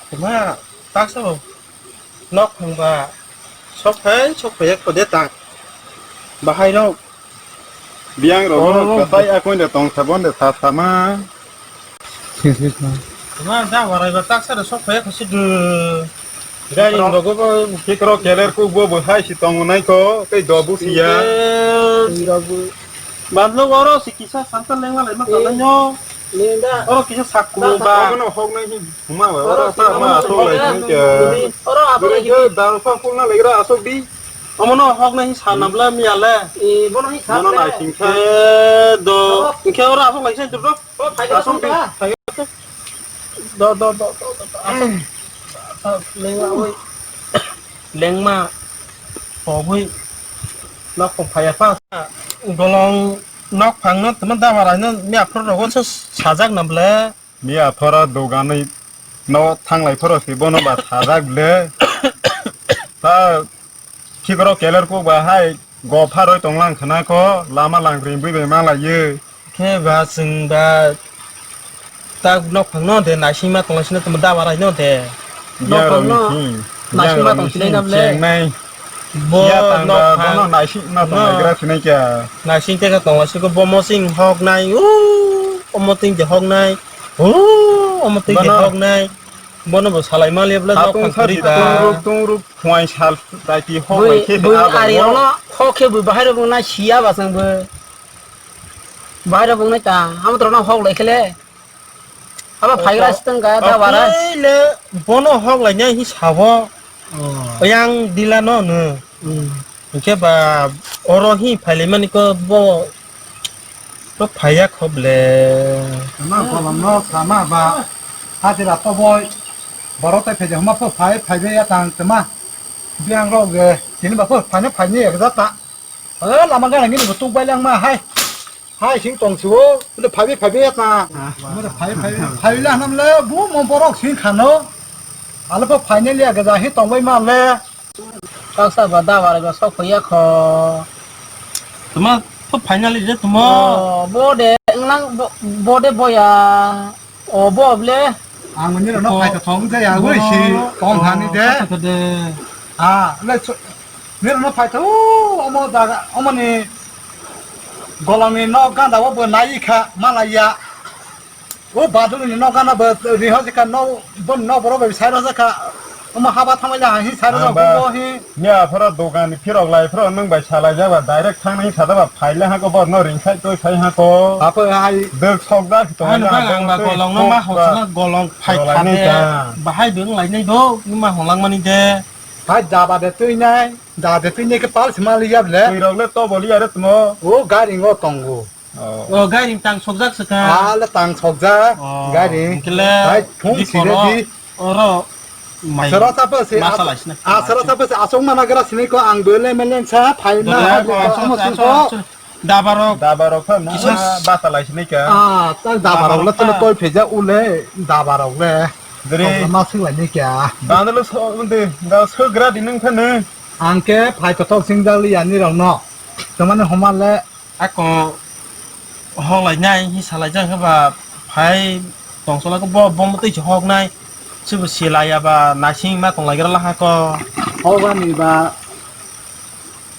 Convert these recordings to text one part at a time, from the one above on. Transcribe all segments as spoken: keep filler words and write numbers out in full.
Tuma, taksa bo nok phang ba sok phai, sok phai kho de tak. Bahai rok. Biang rok no katai akon de tong sabon de sa sama. Tuma da warai ba taksa de sok phai kho si du. Gari rok bo. Kikro keler ku bo bo hai si tong nai ko, tei do bu siya. Bandlo oro si kisa santa lengma lai ma ka nyo. Oro kisa sakku ba. Hok nai hi. Huma ba, oro sa ma asok lai sini kya. Oro asok lai sini. Dal sa kulna legra asok di. Omo no hok nai sa nabla mi ale. E, bono hi sa. Bono nai sing sa. E, do. Ke oro asok lai sini do. Asok di. Do, do, do, do, do. Asok. Lengma oi. Lengma. Obui. Nok phaya pa. Golong nok phang no tuma da warai no mi aphro rogo sajak nabla. Miya phora doganwi no thanglai phoro se bono ba sajak ble. Ta khikrok keler kuk ba hai go pharoi tonglang khna ko lama langri bui bai ma laiyo. Khe ba chwng ba ta nok phang no de naising ma tongla sino tamo da warai no de. Nok phang no. Naising ma tong sinai na ble. Chengnai. Bo nok phang. Bono naising ma tong nai gra sinai kya. Naising te ka tong siko bo mosing hok nai. U, omo ting de hok nai. U, omo ting de hok nai. Bono bo salai ma le bla nok phang kari ta. Tung ruk tung ruk phuai sal dai ti hok nai khe. Bui ari no hok khe bui bahai rok nai siya ba sang bo. Bahai rok nai ta. Amo tro no hok lai khe le. Abo phaigra sitwng ka da warai. Oile bono hok lainai hi sabo. Oh. Yang dila no no. Hmm. Hingke ba oro hi phailaimani ko bo to phaiya khoble. Ama golom no sama ba hajira to boi. Boro tai phaija huma pho phai phaibe ya tang tma. Biang rok je tini ba pho phaina phaini ekjata. Eh, lama gana gini bo tuk bai lang ma hai. Hai sing tong si o, le phaibi phaibi ya ta. Ah. Mo phai phai phai la nam le bu mo borok sing khano. Ale pho phaine le ga ja hi tong bai ma le. Taksa ba da ba ga sok ya kho. Tuma pho phaina le je tuma. Oh, bo de nang bo, bo de boya. O bo ble. Ang mani rano phai ta thong ja ya wi si tong thani de. Ah, le Nirano phaitha o omo jaga omoni golongni nok ganda o bo nai kha malaiya. O badulni nok ganda bo riho jikha no boni nok borok bai sai rojak kha. Omo haba thamai ja hi sai rojak bo hi. Nya phoro dogan phirok lai phoro nwng bai salai jaba direct thang nai sada ba phaile ha ko bo no ring sai toi sai ha ko. Apo hai dek sok da to. Ano ba ang ba golong no ma hok sana golong phai kha de. Bahai beng lai nai do ma holang mani de. Hai jaba de twi nai. Da de twi ne ke pal sima liya ble. Twi rok le to boli are tmo. O gari ngo tongo. Oh. O gari tang sokjak saka. Ah, le tang sokjak. Oh, gari. Hai thung sire di. Oro. Sara sapa se. Masa lai sina. Ah, sara sapa se asong mana gara sini ko ang bele melen sa phai na. Dabarok. Dabarok pha no. Kisa bata lai sini ka. Ah, ta dabarok le tele toi pheja ule dabarok le. Dere. Ma sing lai ni kya. Bandalo so unde da so gra di nang pha ne. Ang khe phai kothok singjak li ani rok no. Tamani homa le. Ako hok lai nai hi salai jak khe ba phai tongsola ko bo bo motoi se hok nai. Sibo silai ya ba naising ma tong lai gra la ha ko. Hok ani ba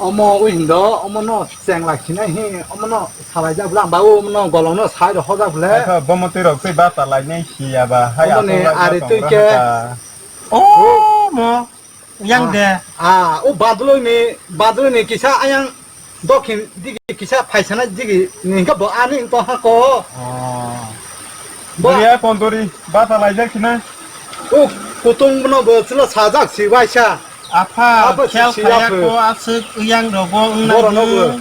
omo ui hindo omo no cheng lai sinai hi omo no salai jak bla ba omo no golong no sai ro hok jak ble. Bo motoi rok tei bata lai nai si ya ba hai. Omo ni ari tui ke. Omo. Yang de. Ah, o badloi ni, badloi ni kisa ayang dokhin digi kisa phaisana digi ni hingka bo ani tong ha ko. Oh. Bo ya kondori bata laijak sina. O kutung no bo chwla sajak si waisa. Apha khel khaya ko aswk yang rogo wngna.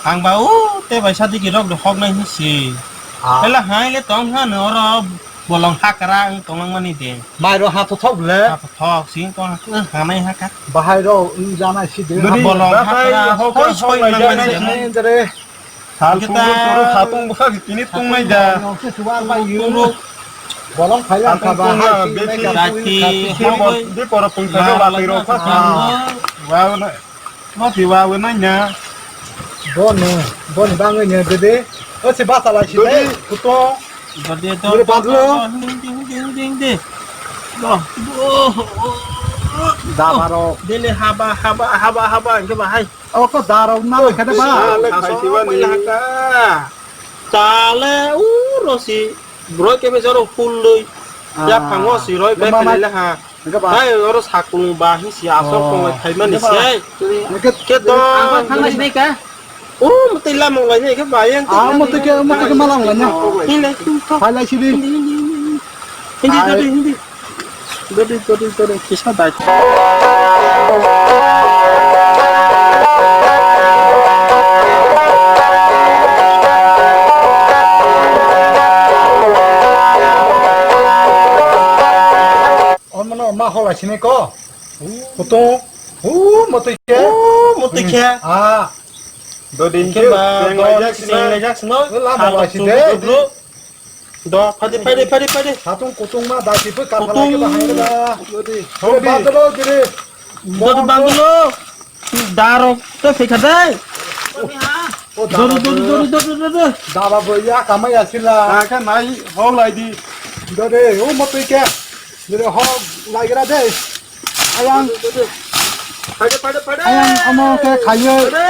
Ang ba o te bai sa digi rok de hok nai hinsi. Ah. Pela hai le tong ha no oro bolong hakra wng tong mani de. Mairo ha to thok le. Ha to thok, sing ko ha, eh, ha nai ha ka. Bahai ro, wng jana si de. Bini bolong ha bahai ka, hok hoi hok soi lai nang jana mani si de. Nai jare. Sal kita tunggu turu satung bwkha kini tung nai ja. Nong si suar bai yu. Turu. Bolong phai lang ka bahai si nai ka. Dati, di poro pung sa la lai ro ka. Wow na. Mati wa we nai na. Boni, boni bangwi ni dede. O se basa lai si dede. Kuto. Dede to. Bole badlo. Ding ding ding ding ding. Ko. Dabarok. Dele haba, haba, haba, haba, hingke ba hai. O ko darok na kade ba. Sa le khaisi bani. Chale u rosi. Broi kebe joro full loi. Ya phango si roi bai pele ha. Hingke ba. Hai oro sakung ba hi si asok kong lai khai mani se. Hingke ke to. Ang phanglai sinai ka. O, mwtwi lamang lainai khe bayang. Ah, mwtwi khe, mwtwi khe malang laina. Hindi, hindi, hindi. Hindi, hindi, hindi, hindi. Hindi, hindi, hindi. Hindi, hindi, hindi. Kisa dai. Omono ma hola sini ko. Kutung. O, mwtwi khe. O, mwtwi khe. Ah. Dodi hingke ba, deng laijak sino. Lama laisi de. Do, phadi, phadi, phadi, phadi. Satung kutung ma dati pui kapala ke bahai da. Dodi. Dodi. Dodi banglo. Darok to phikha dai. Dodi, dodi, dodi, dodi, dodi. Daba bo ya kamai asila. Aka nai hok lai di. Dodi, o mo tui ke. Dodi hok lai gra dai. Ayang. Phadi, phadi, phadi. Ayang omo ke khayo. Phadi.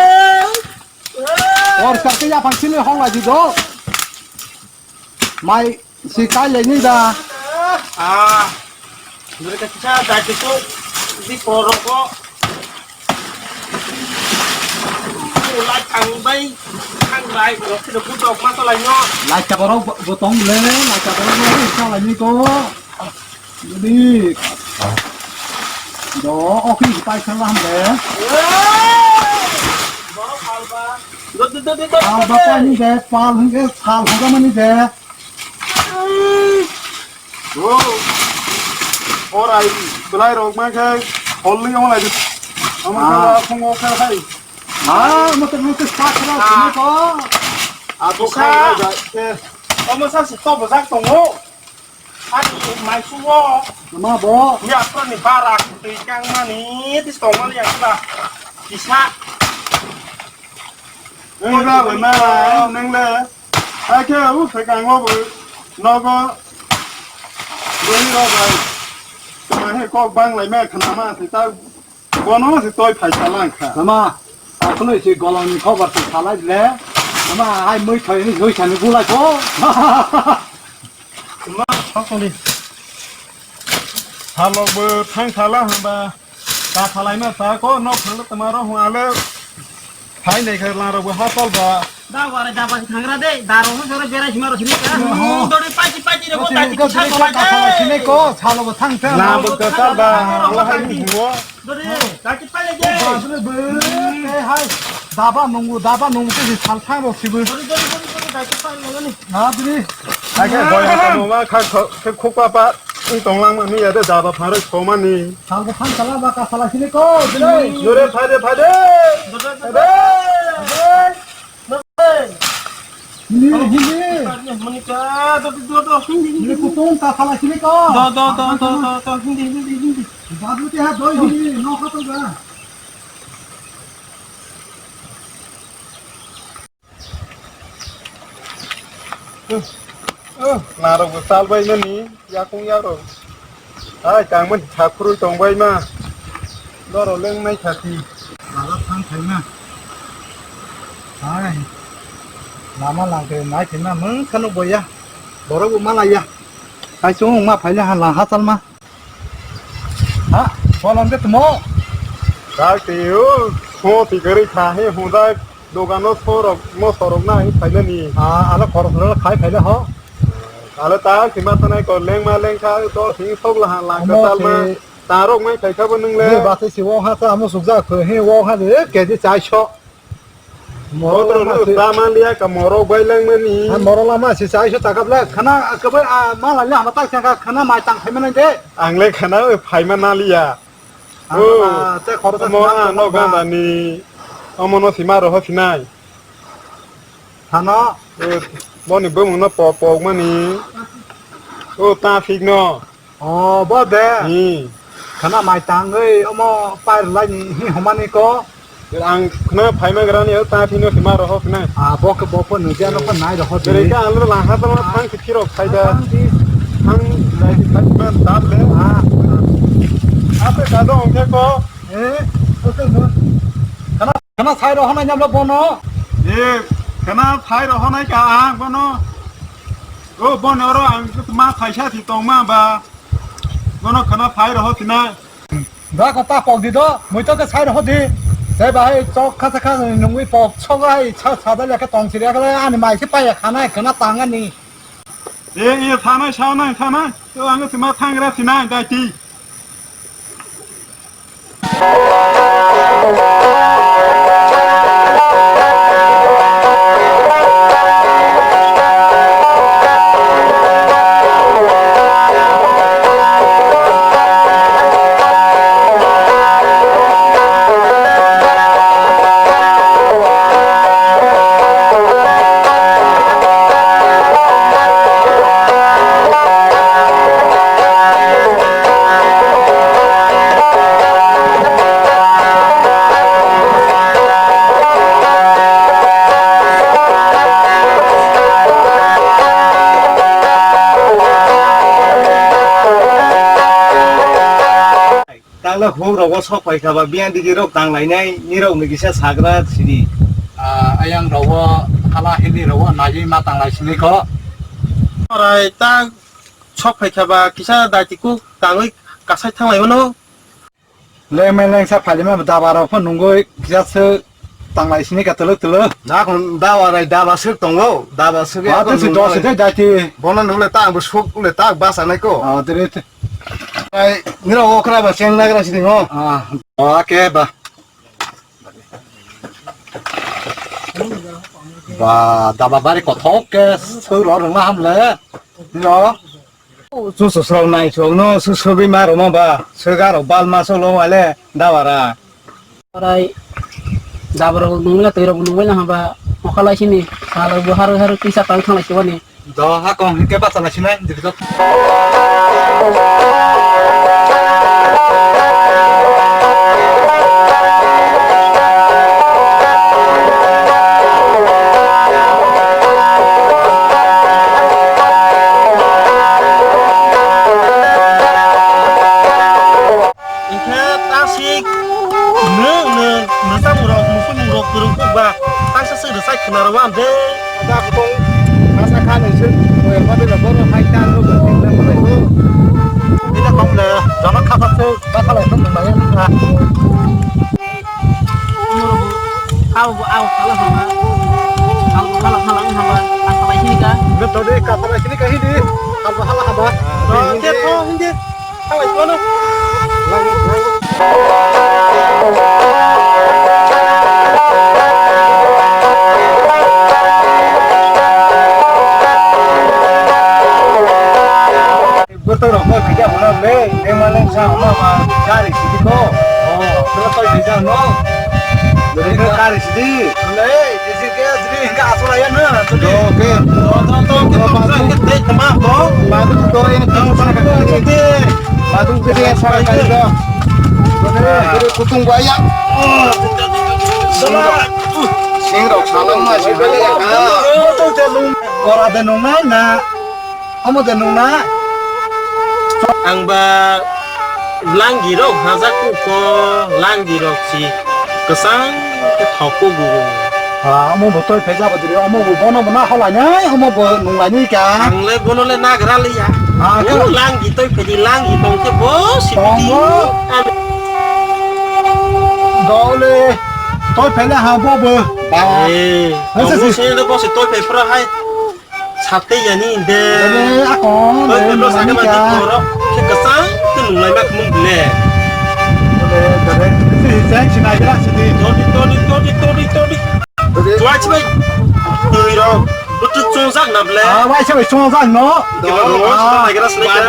Or sa ke ya phang sini hok lai di do. Mai si kai le ni da. Ah. Mereka kisa dai tu di koroko. Lai thang bai, thang bai, rok sini budok ma to lai no. Lai ka borok bo tong le, lai ka borok bo sa lai ni ko. Jadi, do, oke, kita ikan lah, deh. Pal bapa ini, deh, pal, ini, pal, hoga mani, deh. Orai, belai rok ma khe, holni ong lai. Ama kala phungo kha khai. Ah, motor motor start kha, ini ko. Aku kha, eh. Ama sa si to bajak tongo. Ani mai suwo. Ma bo. Ya, to ni bara twi kang mani, tis tong mani yang ba. Kisa. Nang ba bo ma, nang le. Ake u thai kang bo. Nogo. Boi ro bai. Ma he kok bang lai ma khna ma thai ta. Bono se toi phai salang kha. Tama, akhno se golong ni khobor se salai le. Tama, hai mui thoi ni hoi sani bulai ko. Ma, sakoni. Salok bo thang sala hamba. Ta salai ma ta ko nok thang ta maro hu ale. Phai nei kha lang ro bo ha tol ba. Da wara da ba thangra de, da ro sore berai sima ro sini ka. Oho. Dori pachi pachi ro ta ki sa ko lai de. Sini ko, salo bo thang thang. Na bo ka sal ba, wa ha ni bo. Dori, ta ki pa le de. Ba sini bo. Eh, hai. Daba nungu, daba nungu ke sal thang ro sibu. Dori, dori, dori, dori, ta ki pa le ni. Na diri. Ai ke boy mo ma kha kho, khe khuk pa pa. Ung tong lang ma ni ya de daba pharo so ma ni. Sal bo thang sala ba ka sala sini ko, diri. Dori, pha de, pha de. Dori, pha de. Hindi, hindi. Hindi. Hindi kutung ta phala sini ko. Do, do, do, do, do, do, hindi, hindi, hindi. Babu te ha doi hindi, no khato ga. Narok bo sal bai mani yakung yarok. Hai tangmani thakurui tongbai ma. Doro lengnai thati. Lala thang thaima. Hai. Lama langkhe nai thaima mung khano boya. Borok bo malaya. Hai chung ma phaile ha lang hachal ma. Ha, bolong de tumo. Kak teo, ho tikari kha he ho da dogano sorok mo sorok na he phailani. Ah, ala khorok khorok khai phaile ho. Ala ta sima tanai ko lengma lengkha to sing sok la han lang ka talma. Tarok mai khai kha bo nung le. Ni base si wo ha ta amo sukja kho he wo ha de keji chai so. Morok lama se. Sama liya ka morok bai lang mani. Ha, morok lama se chai so takap le khana kabai a ma la le hama tak sangka khana mai tang khai mani de. Ang le khana phai ma na liya. Ang ma te khoro ta mo na no ganda ni. Omo no sima roho sinai. Thano. Boni bumung no pok pok mani. O ta fik no. Oh, bo de. Hmm. Khana mai tangwi omo pair lai ni hi homani ko. Ang khna phaima grani ta thino thima roho khna. Ah, bo ke bo po nujia no ko nai roho de. Bere ka alo la ha to thang ki phirok sai da. Thang di. Thang dai di thang man dab le. Ah. Ado ongke ko. Eh, oke, no. Khana, khana sai rohonai nyamlo bono. Eh, khana sai rohonai ka ang bono. O bono oro ang ma thaisa thi tongma ba. Bono khana sai roho thina. Da ko ta pok di do, mui to ke sai roho di. Sai bahai chok kha kha nungwi pok chok ai cha cha da le ka tong siri ka ani mai se pa ya khana khana tang ani. Eh, eh, sanai, sanai, sanai. To ang sima thangra sinai dai ti. Tangla huk rogo sok pai kha ba, biyang digi rok tang lainai, nirok ni kisa sagra sidi. Ah, ayang rogo hala hindi rogo naiwi ma tang lai sini ko. Orai tang sok pai kha ba, kisa daiti kuk tangwi kasai thang lai mano. Leng meng leng sa phali ma daba rok pho nungwi kisa se tang lai sini ka tulu tulu. Na kon daba rai daba suk tongo, daba suk ya. Ba te si dos de daiti. Bono nule tang bo suk le tang basa nai ko. Ah, dere te. Ai, nira okra ba seng nagra sini ngo. Ah, oke ba. Ba, daba bari kothok ke sui lo rung ma ham le. Niro. Su su srok nai srok no su sugui ma roma ba. Suga rok bal ma solo wale daba ra. Orai daba rok nung le twi rok nung bai na hamba. Mokha lai sini. Salo bo haru haru tisa tang thang lai sibani. Do ha kong hike basa na sinai, diri dok. Hingke tasik nwng, nwng, nwng tamo rok, mukhung rok, kwrwng kuk ba, tangsa se rwchai khwna rw ang de. Ada kutong masa kha nung sir, boyang ma dela bono hai ta ro ba tik na ko. Ina kom le, jono khapa se, ba khala se nung mai na. Abo, abo, khala hama. Abo, khala, khala, hama. Khala sini ka. Betul deh, khala sini ka hindi. Abo, khala hama. Oh, dia kau hindi. Bwtwrok no kisa hwnna le, tei malen sa hwnna ma gari sidi ko. Oh, bwtwrok koi kisa hwnno. Bwtwrok gari sidi. Le, jisi ke jisi hingke aswk ya na. Do ke. Do, do, do, ke do, do, do, ke tei tama do. Badu do, ini tama sana ka. Badu ke dia sana ka do. Badu ke kutung baya. Sing rok salang ma si bale ya ka. Ora de nung na na. Omo de nung na? Ang ba langi rok hajak kuk ko, langi rok si kwchang khe thok kuk o. Ah, omo bo toi phai jabo diri, omo bo bono bo na holai nai, omo bo nung lai ni ka. Ang le bono le nagra liya. Ah, o khe langi toi phai di, langi tong khe bo si tongo. Dole toi phai le ha bo bo. Ba. Eh, hai sa tongo si. Se le bo si toi phai phra hai. Sate yani de. Ene akon. Oi, de, pebro sake mani mati ka. Koro. Ke kesang ke nunglai mak mung ble. Ode, ode. Si, si, si, nai bela si di. Todi, todi, todi, todi, todi. Ode. Tuai chibai. Tui ro. Butu chongjak na ble. Ah, bai chibai chongjak no. Ke ba ro, ah, nai gra sini ka.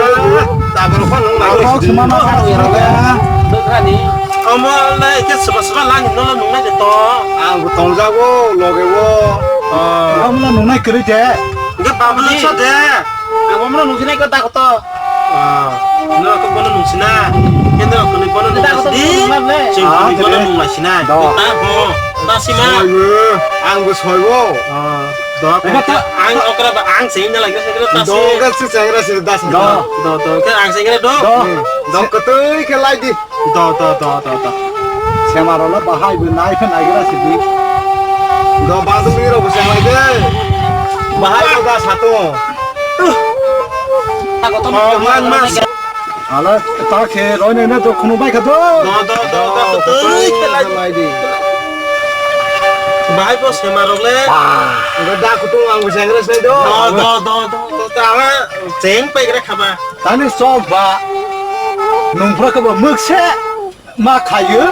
Tabur phan nung nai. Kok semana ka ro ya. Dograni. Omo le ke seba seba lang no nunglai de to. Ang bo tongjago, loge wo. Ah. Omo le nungnai kwrwi de. Hingke babu le sa de. Ang bono nungsinai ko ta koto. Ah, no ko bono nungsina. Kendra ko ni bono nungsina. Sing ko ni bono nungsina. Do. Ta ho. Ta sima. Soibo. Ang bo soibo. Ah. Do. Ang okra ba ang sing na lagi sekre ta si. Do ga si sengra si da si. Do. Do, do. Ke ang sing do. Do. Do ko tui ke lai di. Do, do, do, do, do. Sema rok le bahai bo nai khe nai gra sidi. Do, ba do mi rok bo sema de. Bahai ko da sato. Oh, man, man. Ala ta khe roi nai na to khunu bai kha do. Do, do, do, do, do. Tui khe lai di. Bahai bo sema rok le. Ga da kutung ang bo seng gra sai do. Do, do, do, do, do, do. Ala cheng pai gra khaba. Tani sok ba. Nung phra khe bo mukse. Ma khayo.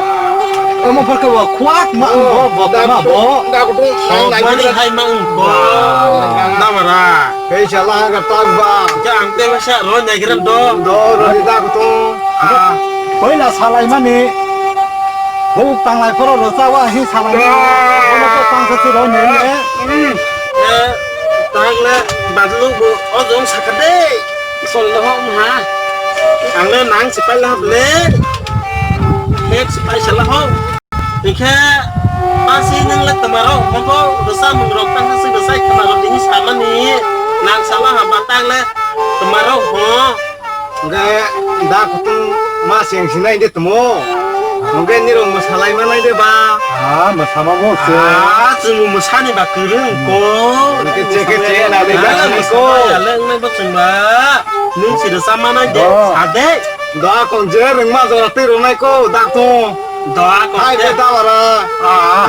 Omo phar khe bo khwak ma wng bo, bo da ma bo. Da kutung nang nang bani hai ma wng bo. Ba. Da bara. Hei sala ga tak ba. Ja ang te masa roi nai gram do. Do roi da kutung. Ah. Poila salai mani. Bo tanglai phoro ro cha wa hi salai mani. Omo ko tang sa si roi nai le. Hmm. Eh, tang le badlu bo ojong sakade. Sol lo ho ha. Ang le nang sipai la ble. Next paisa la ho. Hingkhe pasi nang le tama rok, mobo rwsa mung rok tang se rwsa tama rok tini samani nang sala ha batang le tama rok ho. Hingkhe da kutung ma seng sinai de tamo. Hingkhe nirok mwsalai manai de ba. Ah, mwsama bo se. Ah, chwng mwsani ba kwrwng ko. Hingkhe cheke cheke na de ba sini ko. Ale nang ba chwng ba. Nung si rwsa manai de. Do. Sa de. Da kong je rwngma jora twi rwnai ko, dak to. Da kong je. Hai je da bara. Ah,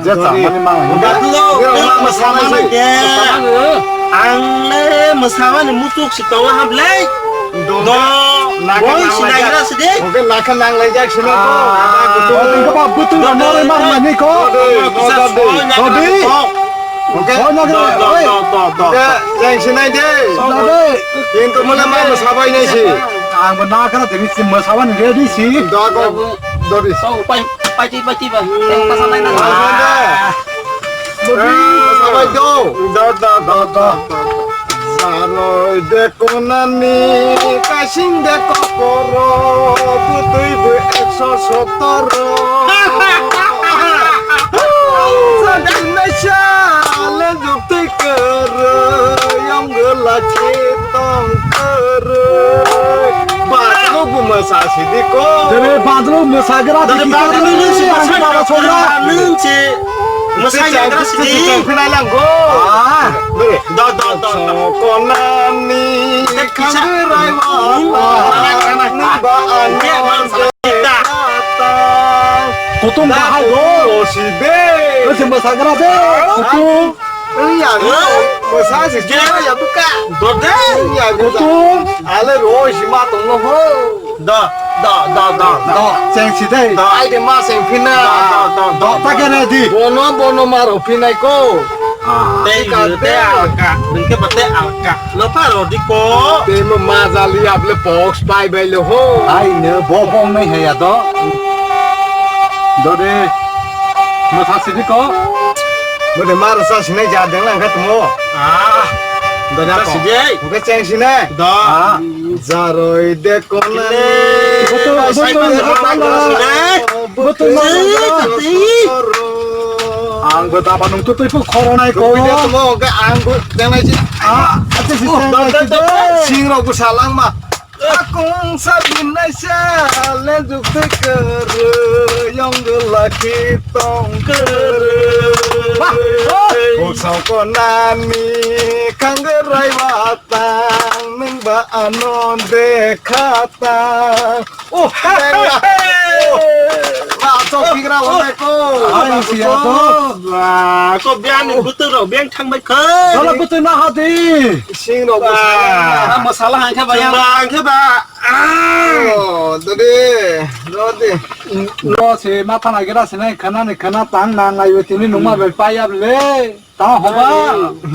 je chamani mang. Da to, nung mwsa manai de. Ang le mwsa mani muchuk si tongo ha blai. Do. Boi si nai gra si de. Oke, nakha nang lai jak sino ko. Ah, da ko to. Oke, ba butu na nore mar mani ko. Do, do, do, do. Oke. Oh, no, no, oi. Jeng sinai de. Sinai de. Kintu mula ma mwsabai nai si. Ang bo na kana tini si mwsabani ready si. Do, do, do, di. So, pai, pai, pai, pai, pai. Teng pasanai na. Mwsabai do. Do, do, do, do, do. Saroi de konani kasing de kokoro butui bu ekso sotoro. Sadinai sale juktui koro yong gelaki tong koro. Ba, no bu masa sidi ko. Dere badlo masa gra dere dikhi badlo koro. Nung si masa gra. Nung si. Mwsai nagra sidi. Chwng phinai lang go. Ah. Do, do, do, do. Sokonani kisa. Khangrai wa. Hmm. Nang ba an. Dia bang sama kita. Kutung bahai go. Sibe. Nung si mwsagra de. Kutung. Iya, no. Mwsa si je ya buka. Do de. Iya, kutung. Ale ro si ma tong no ho. Do, do, do, do, do. Cheng si dei. Do. Ai de ma cheng phina. Do, do, do, do. Do, ta kene di. Bono, bono ma ro phinai ko. Ah. Tei ka, tei alka. Nungke ba tei alka. No pa ro di ko. Tei mo ma jali able box bai bai lo ho. Ai ne bo bong nai he ya do. Do de. Mo sa si di ko. Mo de ma ro sa si nai ja deng lang ka tumo. Ah. Do na ko. Sa si dei. Mo ke cheng si nai. Do. Ah. Jaroi de konani. Butu, butu, butu, butu. Ang bo daba nung tu tui pu khoronai ko. Koi de tumo ke ang bo denai ji. Ah, acha si denai ji de. Sing rok bo salang ma. Akung sabinai sa le juk tui kere yong lakhi tong kere. Wah. Bo soko nani kanggerai wa. Tang nung ba ano dekha tang. Oh, ma to kigra wala ko. Ai, siya to. Wah, ko biang ni butu ro biang thang bai ko. Dala butu na hadi. Sing ro butu. Masala hangkha ba ya. Hangkha ba. Oh, dode. Dode. Lo se mata na gira se nai khana ni khana tang na ngai tini numa bai pa ya le. Ta hoba.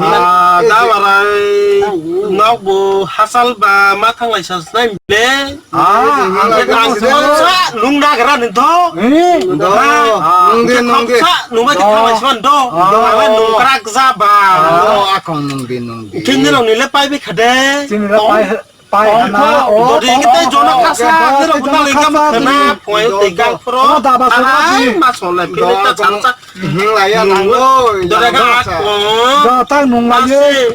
Ah, da barai. Nok bo hasal ba ma thanglai sa snai le. Ah, ang ke ang sa lung na gra ni do. Eh? Do. Ah, nung de, nung de. Sa lung ba thanglai sa do. Ah. Ang nung krak za ba. Do, akong nung de, nung de. Kini rong ni le pai bi khade. Sini le pai. Pai hana, oh, dodi kita jono kasa, kero guna lengkam kena, poyo tegang pro. Oh, daba sona di. Ai, mas oleh, pini ta chang chang. Laya nanggo. Dora ga ko. Datang nung lagi.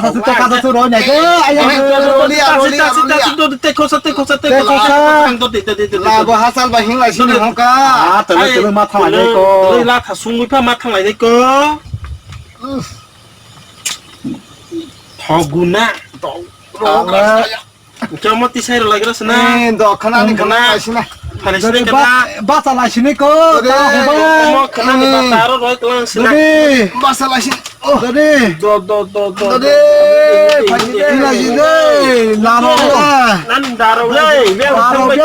Kasa tu, kasa tu, roi nai ko. Ai, ai, roli, roli, roli. Tei khosa, tei khosa, tei khosa. Tei khosa. Ang to, tei, tei, tei, tei. Labo hasal ba hing lai sini hongka. Ah, tele, tele, ma thanglai ko. Tele, la tha sungwi pha ma thanglai ko. Thoguna. Rok. Kamo tisai rok lagra sana. Eh, do khana ni khana. Khana. Phani sini kata. Basa lai sini ko. Dode. Mo khana ni bata aro roi klang sina. Dode. Basa lai sini. Oh. Dode. Do, do, do, do. Dode. Phani dode. Ina jide. Laro. Nan daro le. Laro le.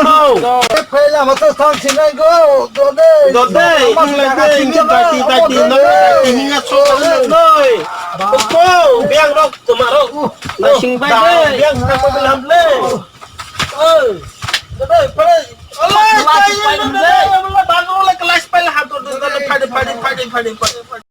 Phela mato thang sini ko. Dode. Dode. Ang le dode. Dode. Dode. Dode. Dode. Dode. Ko, biang rok, tuma rok. Nasing bai dai. Biang sa ko lam le. Oh. Dai, pare. Class pai le. Bago le class pai le hato do do phade phade phade phade phade.